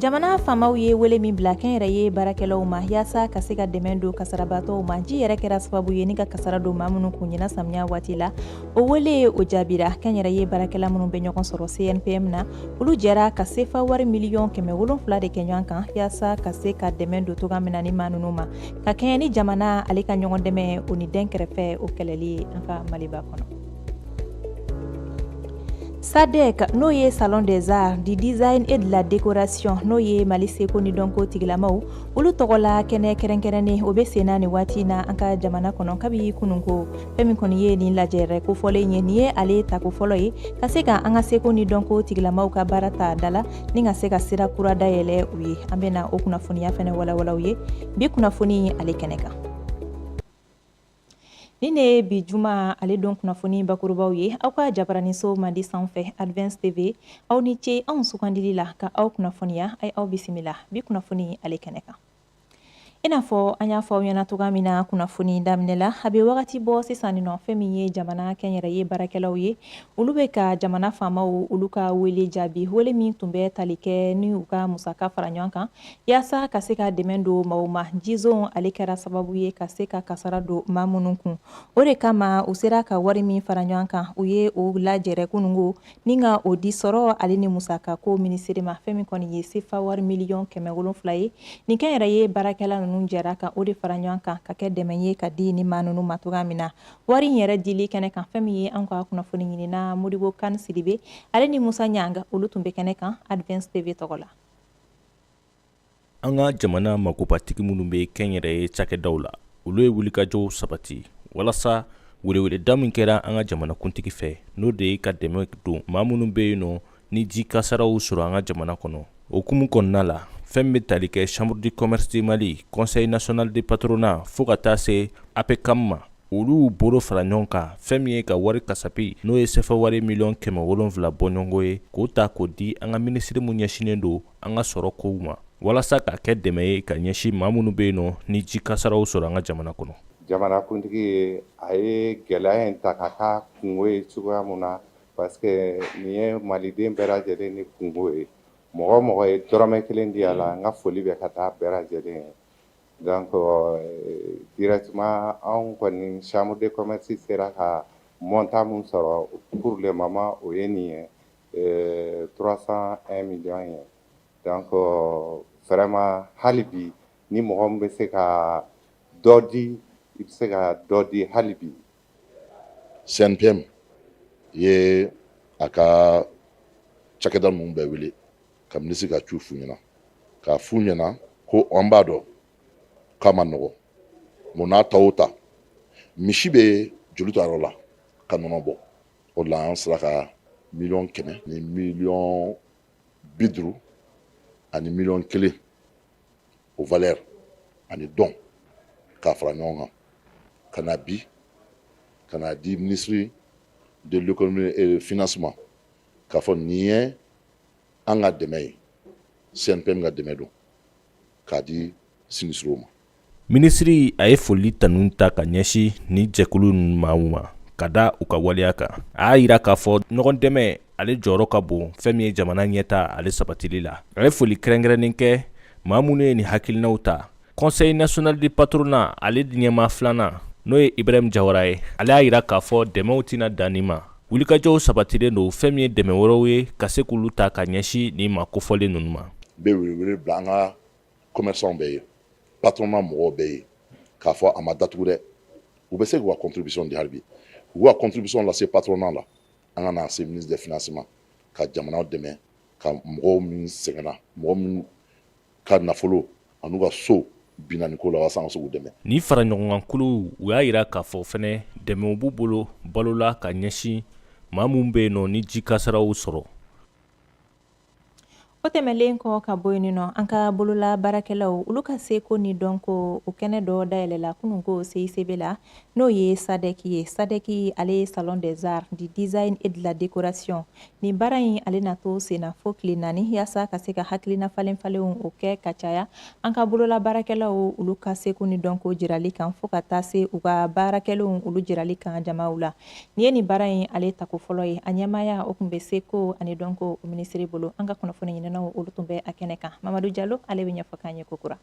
Jamana faamaw ye wele min bila kɛnyɛrɛye baarakɛlaw ma yaasa ka se ka dɛmɛ don kasarabaatɔw ma, ji yɛrɛ kɛra sababu ye ni ka kasara don maa minnu kun ɲinan samiya waati la, o wele o jaabira. Kɛnyɛrɛye baarakɛla minnu bɛ ɲɔgɔn sɔrɔ CNPM na, olu jɛra ka sefa wari miliyɔn 700 de kɛ ɲɔgɔn kan yaasa ka se ka dɛmɛ don cogoya min na ni maa ninnu ma, ka kɛɲɛ ni jamana ale ka ɲɔgɔn dɛmɛ o ni dɛn kɛrɛfɛ o kɛlɛli ye an ka Maliba kɔnɔ. SADEC, n'o ye Salon des Arts, du Design et de la Décoration, n'o ye Mali seko ni dɔnko tigilamaw olu tɔgɔla kɛnɛ kɛrɛnkɛrɛnnen, o bɛ sen na nin waati na an ka jamana kɔnɔ kabi kununko. Fɛn min kɔni ye nin lajɛrɛ kofɔlen ye, nin ye ale tako fɔlɔ ye ka se ka an ka seko ni dɔnko tigilamaw ka baara ta da la ni ka se ka sira kura dayɛlɛ u ye. An bɛna o kunnafoniya fɛnɛ walawalaw ye bi kunnafoni ale kɛnɛ kan. Ni ne ye bi juma ale don kunnafoni bakurubaw ye aw ka jabaraninso mandi sanfɛ, Advance TV. Aw ni ce anw sugandili la ka aw kunnafoniya. A ye aw bisimila bi kunnafoni ale kɛnɛ kan. I n'a fɔ an y'a fɔ aw ɲɛna cogoya min na kunnafoni daminɛ la, a bɛ wagati bɔ sisan nin nɔ, fɛn min ye jamana kɛnyɛrɛye baarakɛlaw ye, olu bɛ ka jamana faamaw olu ka wele jaabi, wele min tun bɛ tali kɛ ni u ka musaka fara ɲɔgɔn kan yaasa ka se ka dɛmɛ don maaw ma, jizon ale kɛra sababu ye ka se ka kasara don maa minnu kun. O de kama u sera ka wari min fara ɲɔgɔn kan, u ye o lajɛrɛ kununko ni ka o di sɔrɔ ale ni musaka ko minisiri ma. Fɛn min kɔni ye sefa wari miliyɔn 700 ye, nin kɛnyɛrɛye baarakɛla ninnu jɛra ka o de fara ɲɔgɔn kan ka kɛ dɛmɛ ye ka di ni maa ninnu ma cogoya min na. Wari in yɛrɛ dili kɛnɛ kan, fɛn min ye an ka kunnafoni ɲinina Modibo Kan Sidibe ale ni Musa Ɲanga, olu tun bɛ kɛnɛ kan Advance TV tɔgɔ la. An ka jamana magobatigi minnu bɛ kɛnyɛrɛye cakɛdaw la, olu ye wulikajɔw sabati walasa weleweleda min kɛra an ka jamanakuntigi fɛ, n'o de ye ka dɛmɛ don maa minnu bɛ yen nɔ ni ji kasaraw sɔrɔ an ka jamana kɔnɔ. O hukumu kɔnɔna la, fɛn bɛ tali kɛ Chambre de commerce du Mali, Conseil national de patronat, fo ka taa se APCAM ma, olu bolo fara ɲɔgɔn kan, fɛn min ye ka wari kasabi, n'o ye sefa wari miliyɔn 700 bɔɲɔgɔnko ye, k'o ta k'o di an ka minisiri min ɲɛsinnen don an ka sɔrɔ kow ma, walasa k'a kɛ dɛmɛ ye ka ɲɛsin maa minnu bɛ yen nɔ ni ji kasaraw sɔrɔ an ka jamana kɔnɔ. Jamanakuntigi ye, a ye gɛlɛya in ta ka k'a kungo ye cogoya mun na, parce que nin ye maliden bɛɛ lajɛlen ni kungo ye. Mɔgɔ mɔgɔ ye dɔrɔmɛ kelen di a la, n ka foli bɛ ka taa bɛɛ lajɛlen ye. Donc directement, anw kɔni chambre de commerce sera ka montant mun sɔrɔ pour le moment, o ye nin ye, 301 millions ye. Donc vraiment, hali bi, ni mɔgɔ min bɛ se ka dɔ di, i bɛ se ka dɔ di hali bi. CNPM ye a ka cakɛda ninnu bɛɛ wele ka minisiri ka ci f'u ɲɛna, k'a f'u ɲɛna ko an b'a dɔn k'a ma nɔgɔ mun n'a ta o ta, misi bɛ joli ta yɔrɔ la ka nɔnɔ bɔ. O de la an sera ka 100 million ni 50 million ani 1 million o valeur ani dɔn k'a fara ɲɔgɔn kan ka na bi ka na di ministre de l'Économie et Financement, k'a fɔ nin ye an ka dɛmɛ ye, CNPM ka dɛmɛ don k'a di sinistrés ma. Minisiri a ye foli tanu ta ka ɲɛsin ni jɛkulu ninnu maaw ma ka da u ka waleya kan. A y'a jira k'a fɔ ɲɔgɔn dɛmɛ ale jɔyɔrɔ ka bon fɛn min ye jamana ɲɛta ale sabatili la. A ye foli kɛrɛnkɛrɛnnen kɛ maa minnu ye nin hakilinaw ta. Conseil national du patronat ale ɲɛmaa filanan, n'o ye Ibrahim Jawara ye, ale y'a jira k'a fɔ dɛmɛw tɛna dan nin ma, wulikajɔw sabatilen don fɛn min ye dɛmɛ wɛrɛw ye ka se k'olu ta ka ɲɛsin nin ma kofɔlen ninnu ma. N bɛ welewele bila an ka commerçant bɛɛ ye, patronat mɔgɔw bɛɛ ye, k'a fɔ a ma datugu dɛ, u bɛ se k'u ka contribution di hali bi, u ka contribution lase patronat la, an ka na se ministre des Finances ma ka jamana dɛmɛ, ka mɔgɔw min sɛgɛnna, mɔgɔ min ka nafolo an'u ka so binna nin ko la, walasa an ka se k'u dɛmɛ. Ni fara ɲɔgɔnkankulu, u y'a jira k'a fɔ fɛnɛ dɛmɛw b'u bolo balo la ka ɲɛsin maa minnu bɛ yen nɔ ni ji kasaraw sɔrɔ. O tɛmɛlen kɔ ka bɔ yen nɔ, an ka bolola baarakɛlaw olu ka seko ni dɔnko o kɛnɛ dɔ dayɛlɛla kunun ko CICB la, n'o ye SADEC ye. SADEC ale ye Salon des Arts, du Design et de la Décoration. Nin baara in ale na to senna fo tile 4, yaasa ka se ka hakilina falen falenw o kɛ ka caya an ka bolola baarakɛlaw olu ka seko ni dɔnko jirali kan, fo ka taa se u ka baarakɛlenw olu jirali kan jamaw la. Nin ye nin baara in ale tako fɔlɔ ye. A ɲɛmaaya o tun bɛ seko ani dɔnko minisiri bolo. An ka kunnafoni ɲininaw. ɲininaw olu tun bɛ a kɛnɛ kan. Mamadu Jalo, ale bɛ ɲɛfɔ k'an ye kokura.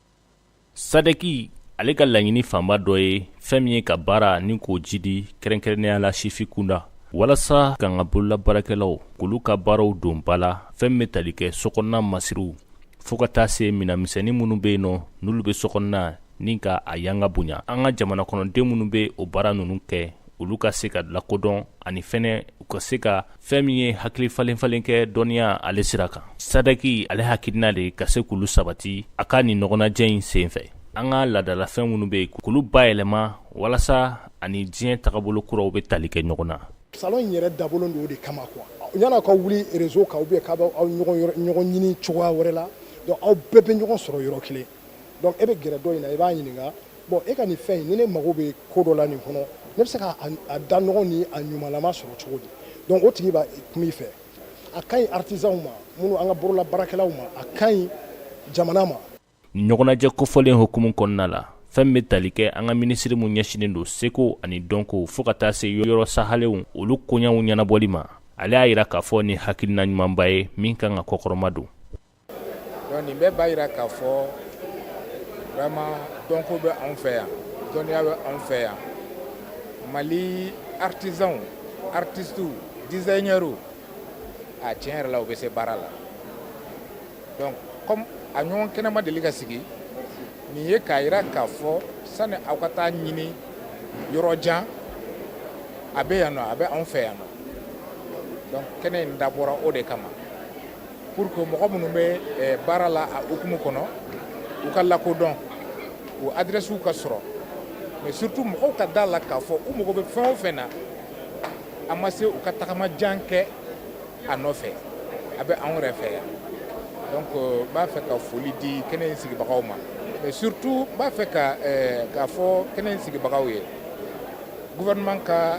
SADEC ale ka laɲini fanba dɔ ye fɛn min ye ka baara ni k'o jidi, kɛrɛnkɛrɛnnenya la sifi kunda, walasa k'an ka bolola baarakɛlaw k'olu ka baaraw don ba la, fɛn bɛ tali kɛ sokɔnɔna masiriw fo ka taa se minɛnmisɛnnin minnu bɛ yen nɔ n'olu bɛ sokɔnɔna ni ka a yanga bonya. An ka jamana kɔnɔden minnu bɛ o baara ninnu kɛ, olu ka se ka lakodɔn ani fɛnɛ u ka se ka fɛn min ye hakili falen falen kɛ dɔnniya ale sira kan. SADEC ale hakilina de ka se k'olu sabati a ka nin ɲɔgɔnnajɛ in sen fɛ, an ka laadalafɛn minnu bɛ yen k'olu bayɛlɛma walasa ani diɲɛ tagabolo kuraw bɛ tali kɛ ɲɔgɔn na. Salon in yɛrɛ dabɔlen don o de kama quoi. Yan'aw ka wuli réseau kan ou bien k'a b'aw ɲɔgɔn ɲini cogoya wɛrɛ la, donc aw bɛɛ bɛ ɲɔgɔn sɔrɔ yɔrɔ kelen. Donc e bɛ gɛrɛ dɔ in na, i b'a ɲininka: bon, e ka nin fɛn in, ni ne mago bɛ ko dɔ la nin kɔnɔ, ne bɛ se ka a da nɔgɔ ni a ɲumanlama sɔrɔ cogo di? Donc o tigi b'a kuma i fɛ. A ka ɲi artisanw ma, minnu an ka bolola baarakɛlaw ma, a ka ɲi jamana ma. Ɲɔgɔnnajɛ kofɔlen hukumu kɔnɔna la, fɛn bɛ tali kɛ an ka minisiri min ɲɛsinnen don seko ani dɔnko fo ka taa se yɔrɔ sahalenw olu koɲaw ɲɛnabɔli ma, ale y'a jira k'a fɔ ni hakilina ɲumanba ye min kan ka kɔkɔrɔma don. Donc nin bɛɛ b'a jira k'a fɔ vraiment dɔnko bɛ anw fɛ yan, dɔnniya bɛ anw fɛ yan. Mali artisans, artistes, designers, a tiɲɛ yɛrɛ la, u bɛ se baara la. Donc comme a ɲɔgɔn kɛnɛ ma deli ka sigi, nin ye k'a jira k'a fɔ sani aw ka taa ɲini yɔrɔ jan, a bɛ yan nɔ, a bɛ anw fɛ yan nɔ. Donc kɛnɛ in dabɔra o de kama, pour que mɔgɔ minnu bɛ baara la a hukumu kɔnɔ, u ka lakodɔn, u adresse ka sɔrɔ, mais surtout mɔgɔw ka da la k'a fɔ u mago bɛ fɛn o fɛn na, a ma se u ka tagama jan kɛ a nɔfɛ, a bɛ anw yɛrɛ fɛ yan. Donc n b'a fɛ ka foli di kɛnɛ in sigibagaw ma, mais surtout n b'a fɛ ka k'a fɔ kɛnɛ in sigibagaw ye, gouvernement ka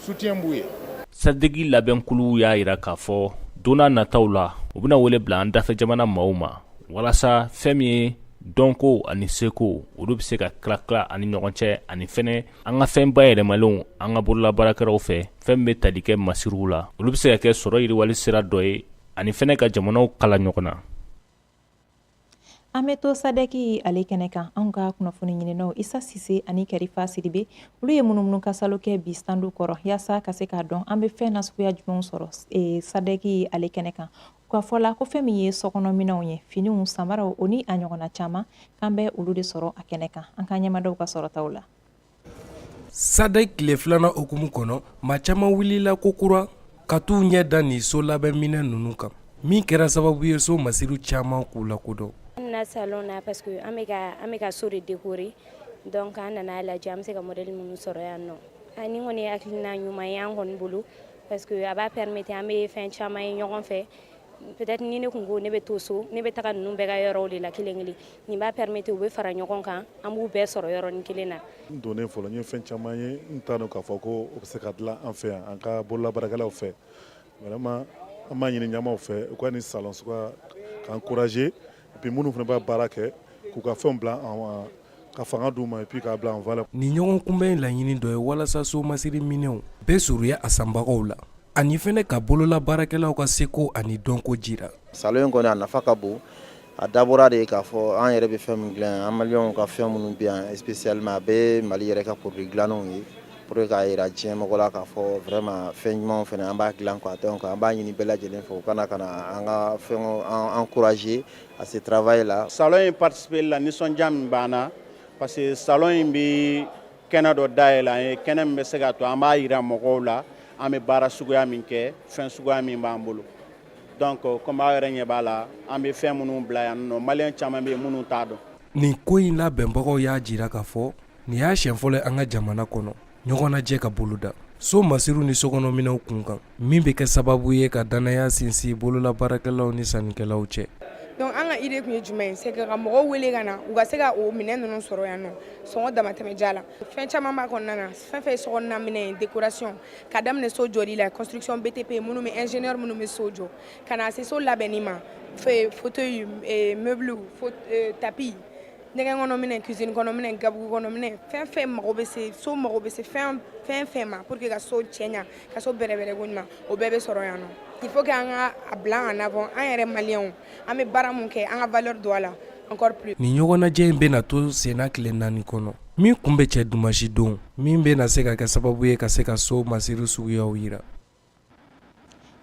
soutien b'u ye. SADEC labɛnkulu y'a jira k'a fɔ don n'a nataw la, u bɛna wele bila an dafɛ jamana maaw ma walasa fɛn min ye dɔnko ani seko, olu bɛ se ka tila tila ani ɲɔgɔn cɛ, ani fɛnɛ an ka fɛn bayɛlɛmalenw an ka bolola baarakɛlaw fɛ, fɛn bɛ tali kɛ masiriw la, olu bɛ se ka kɛ sɔrɔ yiriwali sira dɔ ye ani fɛnɛ ka jamanaw kala ɲɔgɔn na. An bɛ to SADEC ale kɛnɛ kan. Anw ka kunnafoni ɲininaw Isa Sise ani Kɛrifa Sidibe, olu ye munumunu kasalo kɛ bi standu kɔrɔ yaasa ka se k'a dɔn an bɛ fɛn nasuguya jumɛnw sɔrɔ SADEC ale kɛnɛ kan. U ka fɔ la ko fɛn min ye sokɔnɔminɛnw ye, finiw, samaraw, o ni a ɲɔgɔnna caman, k'an bɛ olu de sɔrɔ a kɛnɛ kan. An ka ɲɛmadaw ka sɔrɔtaw la. SADEC tile filanan hukumu kɔnɔ, maa caman wulila kokura ka t'u ɲɛ da nin so labɛnminɛ ninnu kan, min kɛra sababu ye so masiriw caman k'u lakodɔn. An nana salon na parce que an bɛ ka so de décorer, donc an nana lajɛ an bɛ se ka modèle minnu sɔrɔ yan nɔ. Ani kɔni ye hakilina ɲuman ye an kɔni bolo, parce que a b'a permettre an bɛ fɛn caman ye ɲɔgɔn fɛ. Peut-être ni ne kun ko ne bɛ to so, ne bɛ taga ninnu bɛɛ ka yɔrɔw de la kelen kelen. Nin b'a permettre u bɛ fara ɲɔgɔn kan, an b'u bɛɛ sɔrɔ yɔrɔnin kelen na. N donnen fɔlɔ, n ye fɛn caman ye, n t'a dɔn k'a fɔ ko o bɛ se ka dilan an fɛ yan, an ka bololabaarakɛlaw fɛ. Vraiment, an b'a ɲini ɲɛmaaw fɛ u ka nin salon suguya ka encourager, et puis minnu fana b'a baara kɛ, k'u ka fɛnw bila en, ka fanga d'u ma, et puis k'a bila en valeur. Nin ɲɔgɔn kunbɛn laɲini dɔ ye walasa so masiri minɛnw bɛɛ surunya a sanbagaw la, ani fɛnɛ ka bolola baarakɛlaw ka seko ani dɔnko jira. Salon in kɔni, a nafa ka bon. A dabɔra de k'a fɔ an yɛrɛ bɛ fɛn min dilan, an maliyɛnw ka fɛn minnu bɛ yan, spécialement a bɛ Mali yɛrɛ ka produit dilannenw ye, pour que k'a jira diɲɛ mɔgɔ la k'a fɔ vraiment fɛn ɲumanw fana an b'a dilan quoi. Donc an b'a ɲini bɛɛ lajɛlen fɛ, u kana ka na an ka fɛnw encourager à ce travail là. Salon in participer la, nisɔndiya min b'an na, parce que salon in bɛ kɛnɛ dɔ dayɛlɛ an ye, kɛnɛ min bɛ se ka to an b'a jira mɔgɔw la an bɛ baara suguya min kɛ, fɛn suguya min b'an bolo. Donc comme aw yɛrɛ ɲɛ b'a la, an bɛ fɛn minnu bila yan nɔ, maliyɛn caman bɛ yen minnu t'a dɔn. Nin ko in labɛnbagaw y'a jira k'a fɔ nin y'a siɲɛ fɔlɔ an ka jamana kɔnɔ ɲɔgɔnnajɛ ka boloda so masiriw ni sokɔnɔminɛnw kun kan, min bɛ kɛ sababu ye ka danaya sinsin bolola baarakɛlaw ni sannikɛlaw cɛ. Donc an ka idée tun ye jumɛn ye? C'est que ka mɔgɔw wele ka na, u ka se ka o minɛn ninnu sɔrɔ yan nɔ sɔngɔ damatɛmɛ la. Fɛn caman b'a kɔnɔna na, fɛn fɛn ye sokɔnɔna minɛn ye, décoration, ka daminɛ so jɔli la, construction BTP, minnu bɛ ingénieur minnu bɛ so jɔ, ka na se so labɛnni ma, fauteuil, meuble, tapis. Ɲɛgɛn kɔnɔ minɛn, cuisine kɔnɔ minɛn, gabugu kɔnɔ minɛn, fɛn fɛn mago bɛ se so mago bɛ se fɛn fɛn fɛn ma pour que ka so cɛɲa, ka so bɛrɛbɛrɛ ko ɲuman, o bɛɛ bɛ sɔrɔ yan nɔ. Il faut que an ka a bila en avant, an yɛrɛ maliyɛnw, an bɛ baara mun kɛ, an ka valeur don a la encore plus. Nin ɲɔgɔnnajɛ in bɛna to senna tile 4 kɔnɔ, min kun bɛ cɛ dimanche don, min bɛna se ka kɛ sababu ye ka se ka so masiri suguyaw jira.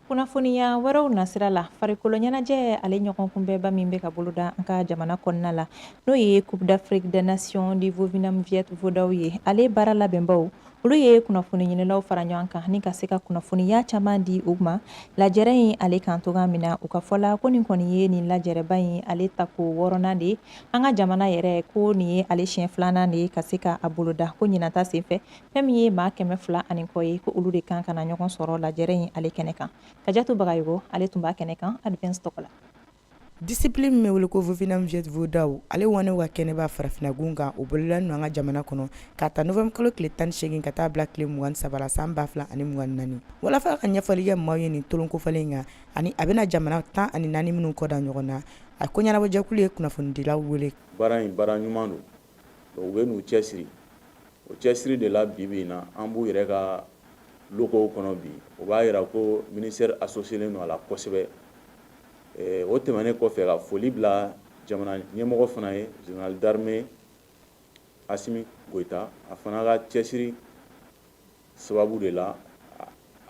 Kunnafoniya wɛrɛw nasira la, farikolo ɲɛnajɛ ale ɲɔgɔn kunbɛnba min bɛ ka boloda an ka jamana kɔnɔna la, n'o ye Coupe d'Afrique des Nations du Vovinam Viet Vo Dao ye, ale baara labɛnbaw olu ye kunnafoni ɲinilaw fara ɲɔgɔn kan ni ka se ka kunnafoniya caman di u ma lajɛrɛ in ale kan cogoya min na. U ka fɔ la, ko nin kɔni ye nin lajɛrɛba in ale tako 6nan de ye an ka jamana yɛrɛ, ko nin ye ale siɲɛ filanan de ye ka se ka a boloda. Ko ɲinata senfɛ, fɛn min ye maa 200 ani kɔ ye, ko olu de kan ka na ɲɔgɔn sɔrɔ lajɛrɛ in ale kɛnɛ kan. Kajatu Bagayogo ale tun b'a kɛnɛ kan Advance tɔgɔ la. Discipline min bɛ wele ko Vovinam Viet Vo Dao, ale wanew ka kɛnɛba farafinnagun kan, o bololalen don an ka jamana kɔnɔ k'a ta novembre kalo tile 18 ka taa bila tile 23 la san 2024. Walasa ka ɲɛfɔli kɛ maaw ye nin tolon kofɔlen in kan ani a bɛna jamana 14 minnu kɔ da ɲɔgɔn na, a ko ɲɛnabɔjɛkulu ye kunnafonidilaw wele. Baara in, baara ɲuman don. U bɛ n'u cɛsiri, o cɛsiri de la bi bi in na an b'u yɛrɛ ka locaux kɔnɔ bi. O b'a jira ko ministère associé len don a la kosɛbɛ. O tɛmɛnen kɔfɛ, ka foli bila jamana ɲɛmɔgɔ fana ye, général d'armée Asimi Goyita, a fana ka cɛsiri sababu de la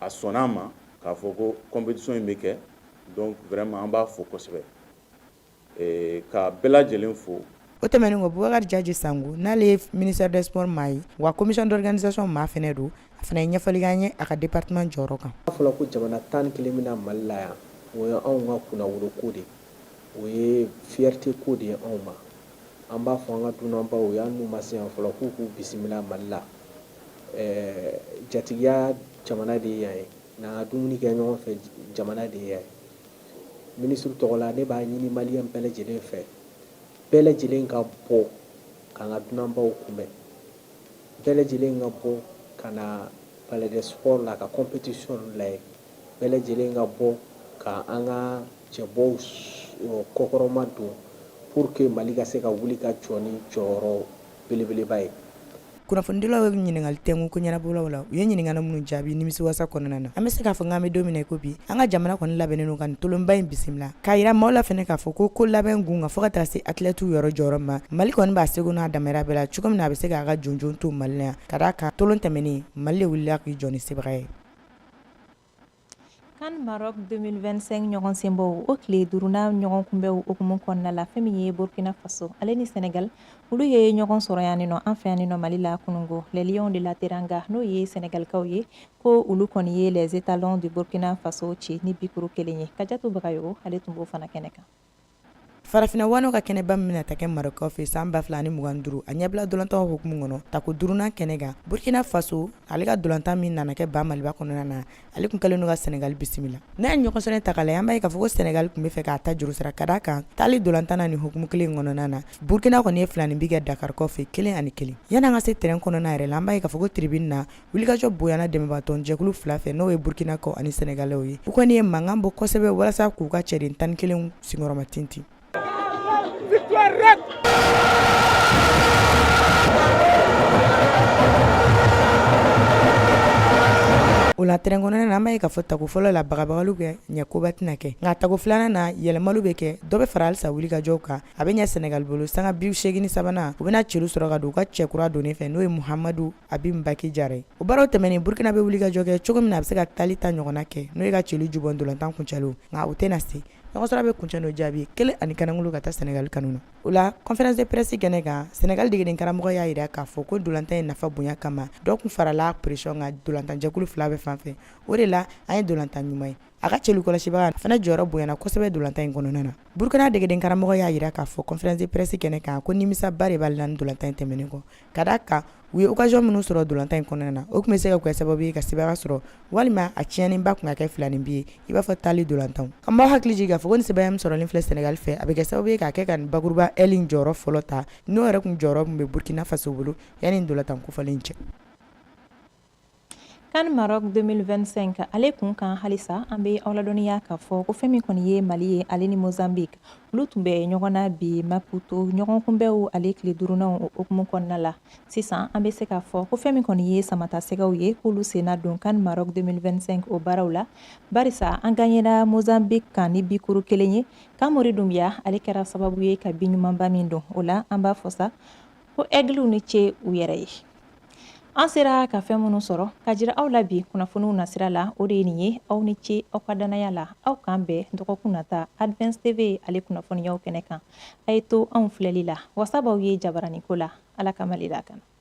a sɔnna a ma k'a fɔ ko compétition in bɛ kɛ. Donc vraiment an b'a fo kosɛbɛ, ka bɛɛ lajɛlen fo. O tɛmɛnen kɔ, Bubakari Jaji Sango, n'ale ye ministère des sports maa ye, wa commission d'organisation maa fana don, a fana ye ɲɛfɔli k'an ye a ka département jɔyɔrɔ kan. A fɔra ko jamana 11 bɛna Mali la yan, o ye anw ka kunnawolo ko de ye, o ye fierté ko de ye anw ma. An b'a fɔ an ka dunanbaw ye, hali n'u ma se yan fɔlɔ, k'u k'u bisimila Mali la. Ɛɛ jatigiya jamana de ye yan ye, n'an ka dumuni kɛ ɲɔgɔn fɛ jamana de ye yan ye. Minisiri tɔgɔ la, ne b'a ɲini maliyɛn bɛɛ lajɛlen fɛ, bɛɛ lajɛlen ka bɔ k'an ka dunanbaw kunbɛn, bɛɛ lajɛlen ka bɔ ka na palais des sports la ka compétition lajɛ, bɛɛ lajɛlen ka bɔ ka an ka cɛbɔw kɔkɔrɔma don pour que Mali ka se ka wuli ka jɔ ni jɔyɔrɔ belebeleba ye. Kunnafonidilaw ye ɲininkali tɛnku ko ɲɛnabɔlaw la, u ye ɲininkali minnu jaabi nimisiwasa kɔnɔna na. An bɛ se k'a fɔ k'an bɛ don min na i ko bi, an ka jamana kɔni labɛnnen don ka nin tolonba in bisimila, k'a jira maaw la fana k'a fɔ ko ko labɛn gun kan fo ka taa se athlètes yɔrɔ jɔyɔrɔ ma. Mali kɔni b'a seko n'a damayira bɛɛ la cogo min na a bɛ se k'a ka jɔnjɔn to Mali la yan, ka d'a kan tolon tɛmɛnen, Mali de wulila k'i jɔ ni sebaga ye. CAN Maroc 2025 ɲɔgɔn senbɔw, o tile duurunan ɲɔgɔn kunbɛnw hukumu kɔnɔna la, fɛn min ye Burkina Faso ale ni Senegal, olu ye ɲɔgɔn sɔrɔ yan nɔ an fɛ yan nɔ Mali la kunungo. Les Lions de la Teranga, n'o ye Senegalikaw ye, ko olu kɔni ye les étalons du Burkina Faso ci ni bikuru kelen ye. Kajatu Bagayogo ale tun b'o fana kɛnɛ kan. Farafinna wanew ka kɛnɛba min bɛna ta kɛ Marɔkukaw fɛ san 2025, a ɲɛbila dolantan hukumu kɔnɔ, tako duurunan kɛnɛ kan, Burkina Faso ale ka dolantan min nana kɛ ba Maliba kɔnɔna na, ale tun kɛlen don ka Senegal bisimila. N'a ye ɲɔgɔn sɔrɔ ta k'a lajɛ, an b'a ye k'a fɔ ko Senegal tun bɛ fɛ k'a ta juru sara, ka d'a kan taali dolantan na nin hukumu kelen in kɔnɔna na, Burkina kɔni ye filanin bi kɛ Dakarikaw fɛ 1-1. Yanni an ka se terrain kɔnɔna yɛrɛ la, an b'a ye k'a fɔ ko tribune na, Wulikajɔ bonyana dɛmɛbaatɔn jɛkulu fila fɛ, n'o ye Burkinakaw ani Senegalɛw ye. U kɔni ye mankan bɔ kosɛbɛ walasa k'u ka cɛden 11 senkɔrɔma tintin. O la terrain kɔnɔna na, an b'a ye k'a fɔ tako fɔlɔ la, bagabagaliw kɛ ɲɛ koba tɛna kɛ, nka tako filanan na, yɛlɛmaliw bɛ kɛ, dɔ bɛ fara halisa wulikajɔw kan. A bɛ ɲɛ Senegal bolo, sanga 83nan, u bɛna celu sɔrɔ ka don u ka cɛkura donnen fɛ, n'o ye Muhamadu Abi Mbaki Jara ye. O baaraw tɛmɛnen, Burkina bɛ wulikajɔ kɛ cogo min na a bɛ se ka taali ta ɲɔgɔnna kɛ, n'o ye ka celu jubɔ ntolantan kuncɛlen, nka o tɛna se. Ɲɔgɔnsɔrɔ bɛ kuncɛ n'o jaabi ye kelen ani kanangolo ka taa Senegal kanu na. O la conférence de presse kɛnɛ kan, Senegal degeden karamɔgɔ y'a jira k'a fɔ ko ntolantan in nafa bonya kama, dɔ tun farala pression kan ntolantanjɛkulu fila bɛɛ fan fɛ. O de la an ye ntolantan ɲuman ye. A ka celu kɔlɔsibaga fana jɔyɔrɔ bonyana kosɛbɛ ntolantan in kɔnɔna na. Burkina degeden karamɔgɔ y'a jira k'a fɔ conférence de presse kɛnɛ kan ko nimisaba de b'ale la ntolantan in tɛmɛnen kɔ, ka d'a kan u ye occasion minnu sɔrɔ ntolantan in kɔnɔna na, o tun bɛ se ka kɛ sababu ye ka sebaaya sɔrɔ, walima a tiɲɛniba tun ka kɛ filanin bi ye i b'a fɔ taali ntolantanw. An b'aw hakili jigin k'a fɔ ko ni sebaaya min sɔrɔlen filɛ Senegal fɛ, a bɛ kɛ sababu ye k'a kɛ ka nin bakuruba L in jɔyɔrɔ fɔlɔ ta, n'o yɛrɛ tun jɔyɔrɔ tun bɛ Burkina Faso bolo yanni ntolantan kofɔlen in cɛ. CAN Maroc 2025 ale kun kan halisa, an bɛ aw ladɔnniya k'a fɔ ko fɛn min kɔni ye Mali ye, ale ni Mozambique, olu tun bɛ ɲɔgɔn na bi Maputo, ɲɔgɔn kunbɛnw ale tile duurunan o hukumu kɔnɔna la. Sisan an bɛ se k'a fɔ ko fɛn min kɔni ye samatasɛgɛw ye, k'olu senna don CAN Maroc 2025 o baaraw la, barisa an gagnera Mozambique kan ni bikuru 1 ye. Kamori Dunbiya ale kɛra sababu ye ka bi ɲumanba min don o la, an b'a fɔ sa ko Aigles ni ce u yɛrɛ ye. An sera ka fɛn minnu sɔrɔ ka jira aw la bi kunnafoniw nasira la, o de ye nin ye. Aw ni ce aw ka dannaya la. Aw k'an bɛn dɔgɔkun nata Advance TV ale kunnafoniyaw kɛnɛ kan. A ye to anw filɛli la, wasa b'aw ye jabaraniko la. Ala ka Mali lakana.